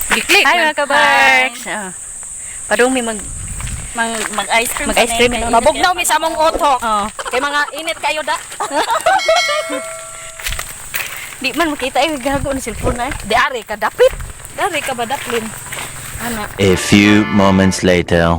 Giklik. Hi, mga kabarks. Ah. Padung mi mag Mag ice cream. Mag-ice cream, no? Mabugnaw mi sa among utok. Oh. Kay mga init kayo da. Di man makita ay gago ni cellphone na eh. Di ari ka dapit. Dari ka ba daplin? Ana. A few moments later.